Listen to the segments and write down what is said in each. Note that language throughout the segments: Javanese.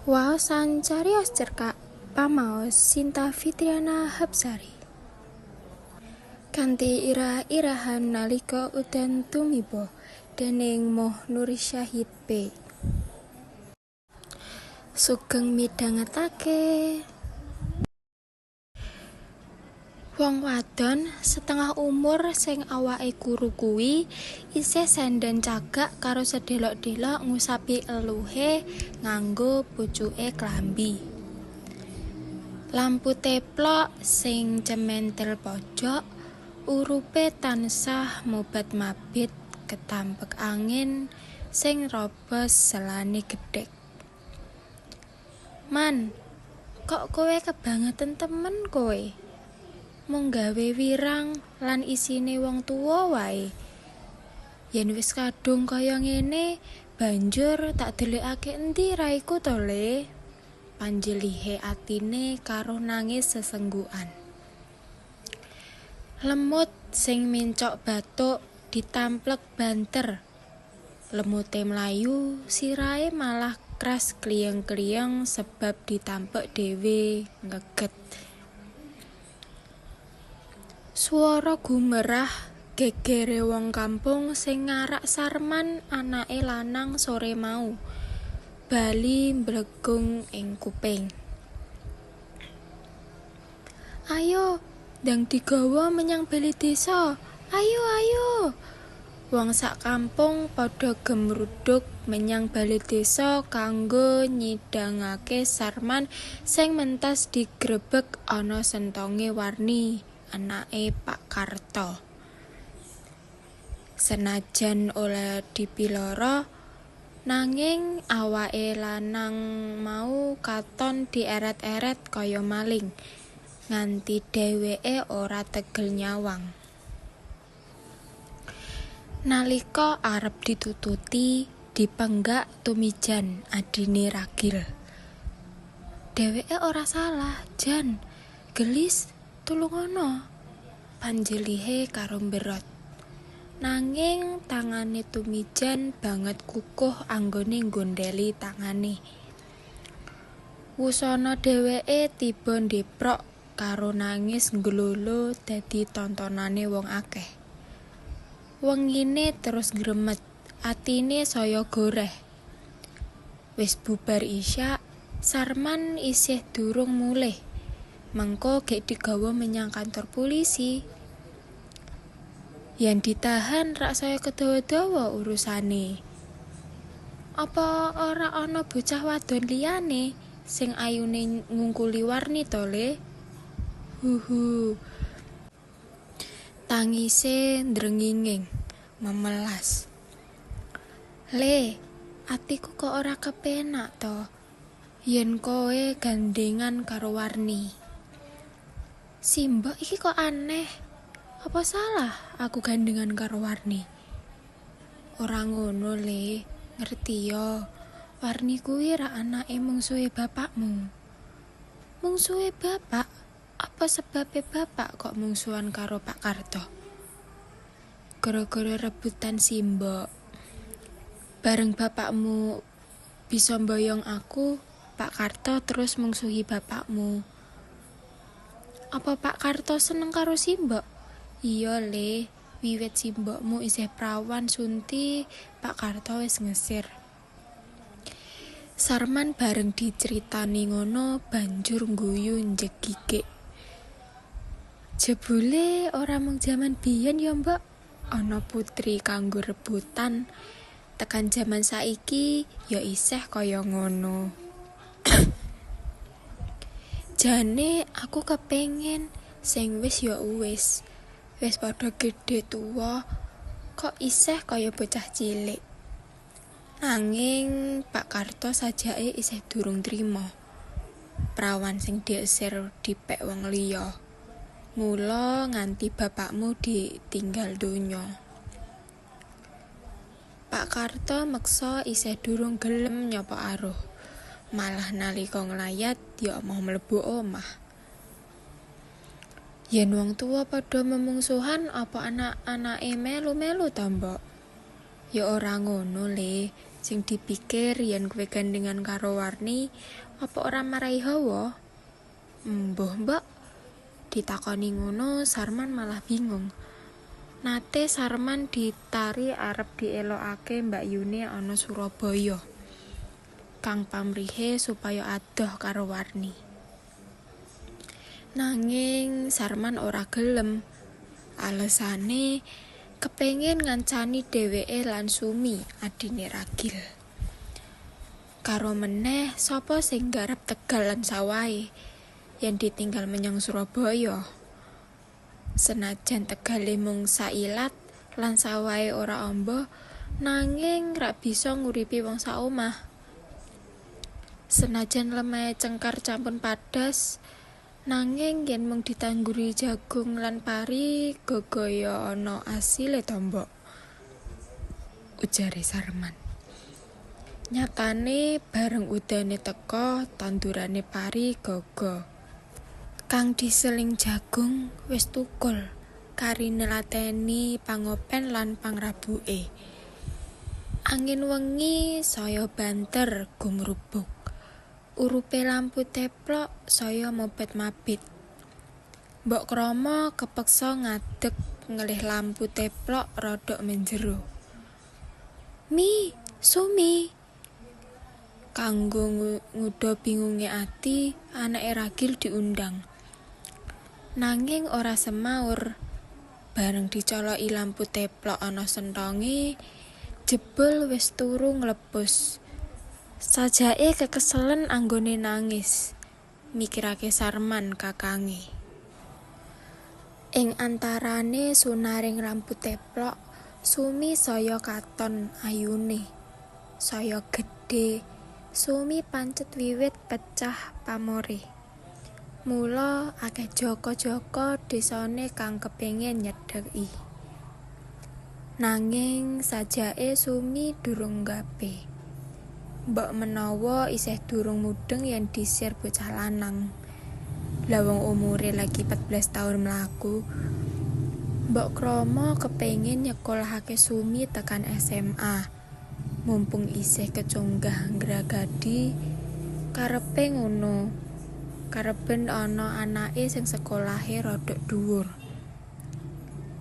Waosan cariyos cerkak pamaos Sinta Fitriana Hapsari. Kanthi irah-irahan Nalika Udan Tumiba dening Moh Nursyahid P. Sugeng midhangetake. Wong wadon setengah umur sing awake kuru kuwi isih senden cagak karo sedelok-delok ngusapi eluhe nganggo pucuke klambi. Lampu teplok sing cementel pojok urupe tansah mobat-mabit ketampek angin sing nrobos selane gedhek. Man, kok kowe kebangeten temen kowe? Mung gawe wirang lan isine wong tuwa wae. Yen wis kadung kaya ngene, banjur tak delikake endi raiku to, Le? Panjelihe atine karo nangis sesenggukan. Lemut sing mencok bathuk ditamplek banter. Lemute mlayu, sirahe malah kras kliyeng-kliyeng sebab ditampek dhewe ngeget. Swara gumerah gegere wong kampung sing ngarak Sarman anake lanang sore mau bali mblegung ing kuping. Ayo ndang digawa menyang bale desa. Ayo ayo. Wong sak kampung padha gemruduk menyang bale desa kanggo nyidangake Sarman sing mentas digrebeg ana sentonge Warni, anake Pak Karto. Senajan ora dipiloro, nanging awake lanang mau katon dieret-eret kaya maling, nganti dheweke ora tegel nyawang. Nalika arep ditututi, dipenggak Tumijan adine Ragil. Dheweke ora salah, Jan. Gelis, tulungono, panjelihe karo mberot. Nanging tangane Tumijan banget kukuh anggone nggondheli tangane. Wusana dheweke tiba ndeprok karo nangis nglolo dadi tontonane wong akeh. Wengine terus ngremet, atine saya goreh. Wis bubar isya, Sarman isih durung mulih. Mengko gek digawa menyang kantor polisi. Yen ditahan rak saya kedawa-dawa urusane. Apa ora ana bocah wadon liyane sing ayune ngungkuli Warni to, Le? Huhu. Tangise ndrenginging, memelas. Le, atiku kok ora kepenak to yen kowe gandengan karo Warni. Simbok iki kok aneh. Apa salah aku gandengan karo Warni? Ora ngono, Le. Ngerti yo. Warni kuwi rak anake mungsuhe bapakmu. Mungsuhe bapak? Apa sebabe bapak kok mungsuhan karo Pak Karto? Gara-gara rebutan simbok. Bareng bapakmu bisa mboyong aku, Pak Karto terus mungsuhi bapakmu. Apa Pak Karto seneng karo simbok? Iya, Le. Wiwit simbokmu isih prawan sunti, Pak Karto wis ngesir. Sarman bareng diceritani ngono banjur ngguyu njegigik. Jebule ora mung jaman biyen ya, Mbok, ana putri kanggo rebutan. Tekan jaman saiki ya isih kaya ngono. Jane aku kepengin sing wis ya wis. Wis padha gedhe tuwa kok isih kaya bocah cilik. Nanging Pak Karto sajake isih durung trima prawan sing diesir dipek wong liya. Mula nganti bapakmu ditinggal donya. Pak Karto meksa isih durung gelem nyapa aruh. Malah nalika nglayat ya moh mlebu omah. Yen wong tuwa padha memungsuhan apa anak-anake melu-melu ta, Mbok? Ya ora ngono, Le. Sing dipikir yen kowe gandengan karo Warni, apa ora marai hawa? Mbuh, Mbok. Ditakoni ngono, Sarman malah bingung. Nate Sarman ditari arep dielokake mbakyune ana Surabaya. Kang pamrihe supaya adoh karo Warni. Nanging Sarman ora gelem. Alesane kepengin ngancani dheweke lan Sumi, adine Ragil. Karo meneh sapa sing nggarap tegal lan sawahe yen ditinggal menyang Surabaya? Senajan tegale mung sailat lan sawahe ora amba, nanging rak bisa nguripi wong saomah. Senajan lemahe cengkar campun padas, nanging yen mung ditangguri jagung lan pari gogaya ana asile to, Mbok, ujare Sarman. Nyatane bareng udane teka, tandurane pari gaga. Kang diseling jagung wis tukul, kari nelateni pangopen lan pangrabuke. Angin wengi saya banter gumrubuk. Urupe lampu teplok saya mobet-mabit. Mbok Kromo kepeksa ngadeg ngelih lampu teplok rodok menjero. Mi, Sumi. Kanggo ngudha bingunge ati, anake Ragil diundang. Nanging ora semaur. Bareng dicoloki lampu teplok ana senthonge, jebul wis turu nglepus. Sajake kekeselen anggone nangis, mikirake Sarman kakange. Ing antarane sunaring lampu teplok, Sumi saya katon ayune, saya gedhe. Sumi pancet wiwit pecah pamore. Mula akeh jaka-jaka desane kang kepengin nyedheki. Nanging sajake Sumi durung nggape. Mbok menawa isih durung mudheng yen disir bocah lanang. Lah wong umure lagi 14 taun mlaku. Mbok Kromo kepengin nyekolahake Sumi tekan SMA. Mumpung isih keconggah ngragadi, karepe ngono. Kareben ana anake sing sekolahe rodok dhuwur.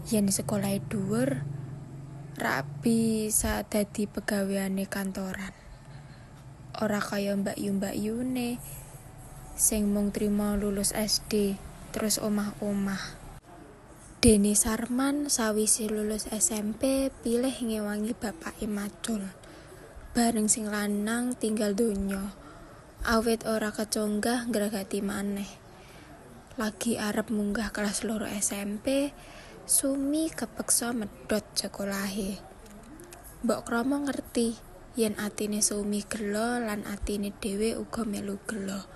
Yen sekolahe dhuwur, rak bisa dadi pegaweane kantoran. Ora kaya mbakyu-mbakyune sing mung trima lulus SD terus omah-omah. Dene Sarman sawise lulus SMP pilih ngewangi bapake macul. Bareng sing lanang tinggal donya, awit ora keconggah ngragati maneh. Lagi arep munggah kelas 2 SMP, Sumi kepeksa medhot sekolahe. Mbok Kromo ngerti yen atine Sumi gelo lan atine dhewe uga melu gelo.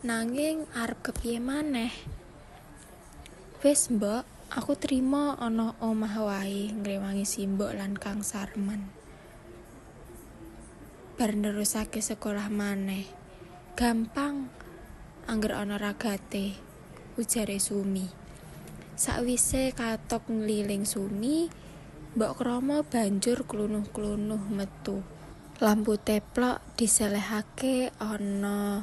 Nanging arep kepiye maneh? Wis, Mbok, aku trima ana omah wae ngrewangi simbok lan Kang Sarman. Bar nerusake sekolah maneh. Gampang angger ana ragate, ujare Sumi. Sakwise katok ngliling Sumi, Mbok Kromo banjur klunuh-klunuh metu. Lampu teplok diselehake ana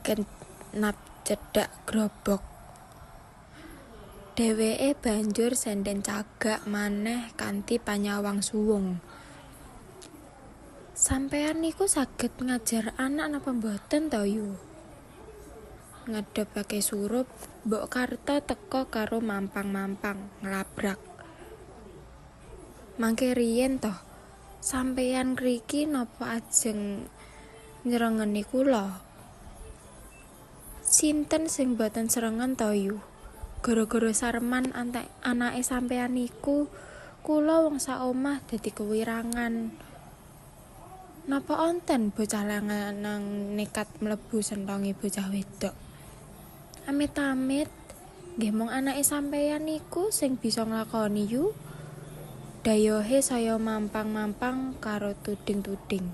kenap cedhak grobok. Dheweke banjur senden cagak maneh kanthi panyawang suwung. Sampeyan niku saged ngajar anak napa mboten to, Yu? Ngedhepake surup, Mbok Karta teka karo mampang-mampang nglabrak. Mangke riyen to, sampeyan ngriki napa ajeng nyrengeni kula? Sinten sing mboten srengen to, Yu? Gara-gara Sarman anake sampeyan niku, kula wong saomah dadi kewirangan. Napa onten bocah lanang nekat mlebu senthonge bocah wedok? Amit-amit, nggih mung anake sampeyan niku sing bisa nglakoni, Yu. Dayohe saya mampang-mampang karo tuding-tuding.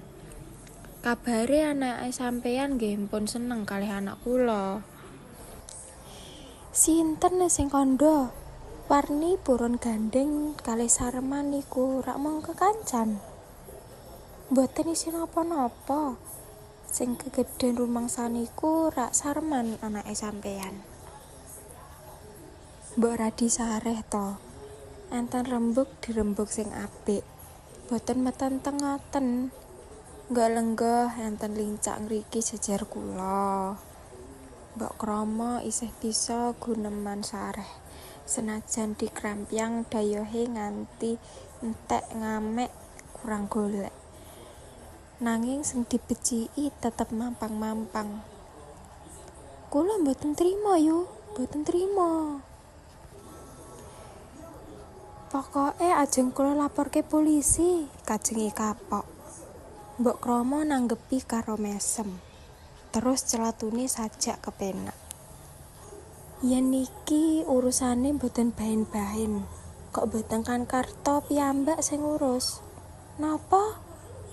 Kabare anake sampeyan nggih pun seneng kalih anak kula. Sinten sing kandha? Warni purun gandheng kalih Sarman niku rak mung kekancan. Mboten isin napa-napa. Sing kegedhen rumangsaniku rak Sarman anake sampeyan. Mbok radi sareh to. Enten rembug dirembug sing apik. Mboten metenteng ngoten. Nggok lenggoh enten lincak ngriki jejer kula. Mbok Kromo isih bisa guneman sareh. Senajan dikrampyang dayohe nganti entek ngamek kurang golek. Nanging sing dibeciki tetep mampang-mampang. Kula mboten trima yu, mboten trima. Pokoke ajeng kula laporke polisi, kajenge kapok. Mbok Kromo nanggepi karo mesem. Terus celatune sajak kepenak. Yen niki urusane mboten baen-baen, kok mboten Kang Karto piyambak sing ngurus? Napa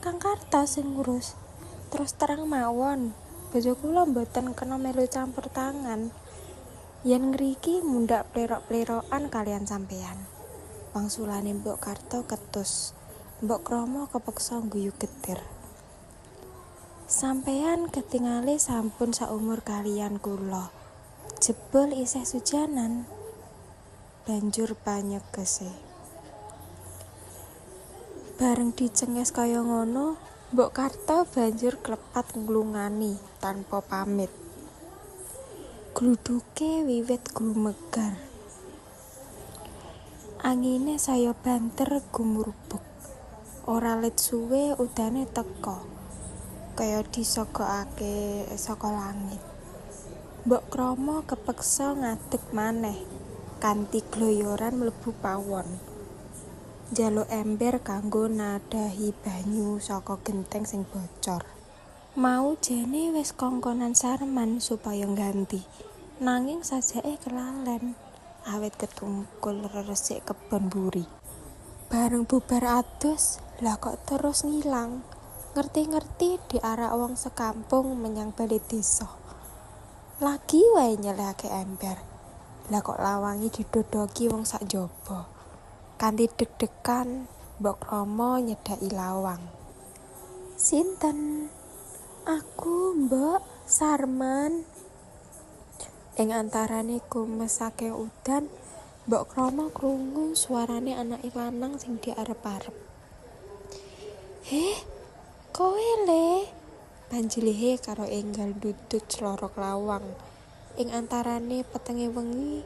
Kang Karto sing ngurus? Terus terang mawon, bojo kula mboten kena melu campur tangan. Yen ngriki mundhak plerok-plerokan kaliyan sampeyan. Wangsulane Mbok Karto ketus. Mbok Kromo kepeksa ngguyu getir. Sampeyan ketingale sampun saumur kaliyan kula. Jebul isih sujanan. Banjur panyegese. Bareng dicenges kaya ngono, Mbok Karto banjur klepat nglungani tanpa pamit. Gludhuke wiwit glumegar. Angine saya banter gumrubuk. Ora let suwe udane teka, kaya disogokake saka langit. Mbok Kromo kepeksa ngadeg maneh kanthi gloyoran mlebu pawon. Njaluk ember kanggo nadhahi banyu saka genteng sing bocor. Mau jane wis kongkonan Sarman supaya ngganti, nanging sajake kelalen awit ketungkul reresik kebon mburi. Bareng bubar adus, lah kok terus ngilang. Ngerti-ngerti diarak wong sekampung menyang bale desa. Lagi wae nyelehake ember. Lah kok lawange didodoki wong sak njaba. Kanthi deg-degan, Mbok Kromo nyedhaki lawang. Sinten? Aku, Mbok, Sarman. Ing antarane kumes saking udan, Mbok Kromo krungu suarane anake lanang sing diarep-arep. "Heh, kowe le?" Panjelihe karo enggal ndudut slorok lawang. Ing antarane petenge wengi,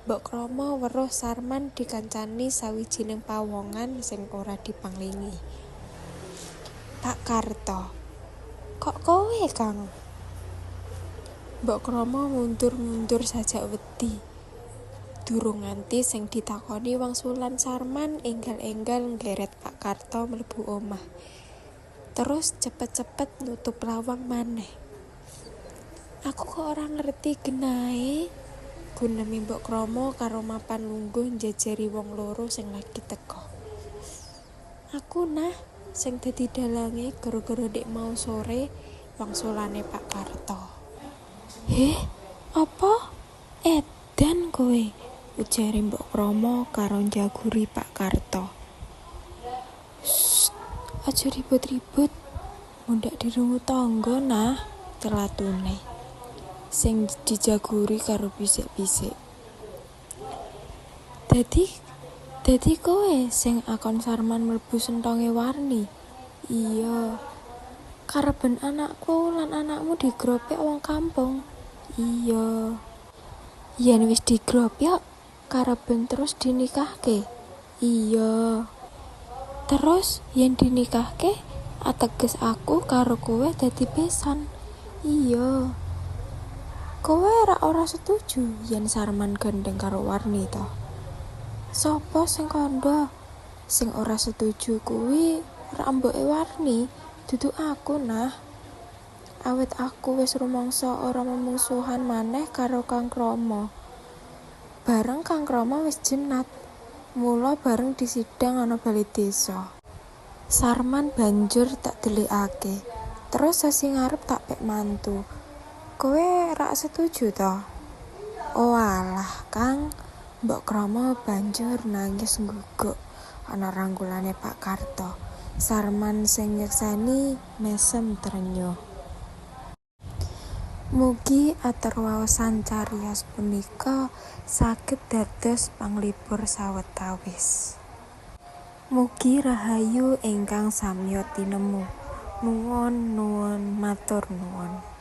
Mbok Kromo weruh Sarman dikancani sawijining pawongan sing ora dipanglingi. "Pak Karto, kok kowe, Kang?" Mbok Kromo mundur-mundur sajak wedi. Durung nganti sing ditakoni wangsulan Sarman enggal-enggal nggeret Pak Karto mlebu omah. Terus cepet-cepet nutup lawang maneh. "Aku kok ora ngerti genahe?" gunemi Mbok Kromo karo mapan lungguh njejeri wong loro sing lagi teka. "Aku nah sing dadi dalange gara-gara dek mau sore," wangsulane Pak Karto. "Heh, apa? Edan kowe?" ujare Mbok Kromo karo njaguri Pak Karto. "Sst, aja ribut-ribut, mundhak dirungu tangga nah," celatune sing dijaguri karo bisik-bisik. Dadi kowe sing akon Sarman mlebu senthonge Warni?" "Iya." "Kareben anakku lan anakmu digropyok wong kampung?" "Iya." "Yen wis digropyok, kareben terus dinikahke?" "Iya." "Terus yen dinikahke, ateges aku karo kowe dadi besan?" "Iya." "Kowe rak ora setuju yen Sarman gandeng karo Warni to?" "Sapa sing kandha? Sing ora setuju kuwi rak mboke Warni, dudu aku nah. Awit aku wis rumangsa ora memungsuhan maneh karo Kang Kromo. Bareng Kang Kromo wis jenat, mula bareng disidang ana bale desa. Sarman banjur tak delikake, terus sasi ngarep tak pek mantu. Kowe rak setuju to?" "Oalah, Kang." Mbok Kromo banjur nangis ngguguk ana rangkulane Pak Karto. Sarman sing nyekseni mesem trenyuh. Mugi aturwaosan cariyos punika saged dados panglipur sawetawis. Mugi rahayu ingkang samya tinemu. Nuwun nuwun matur nuwun.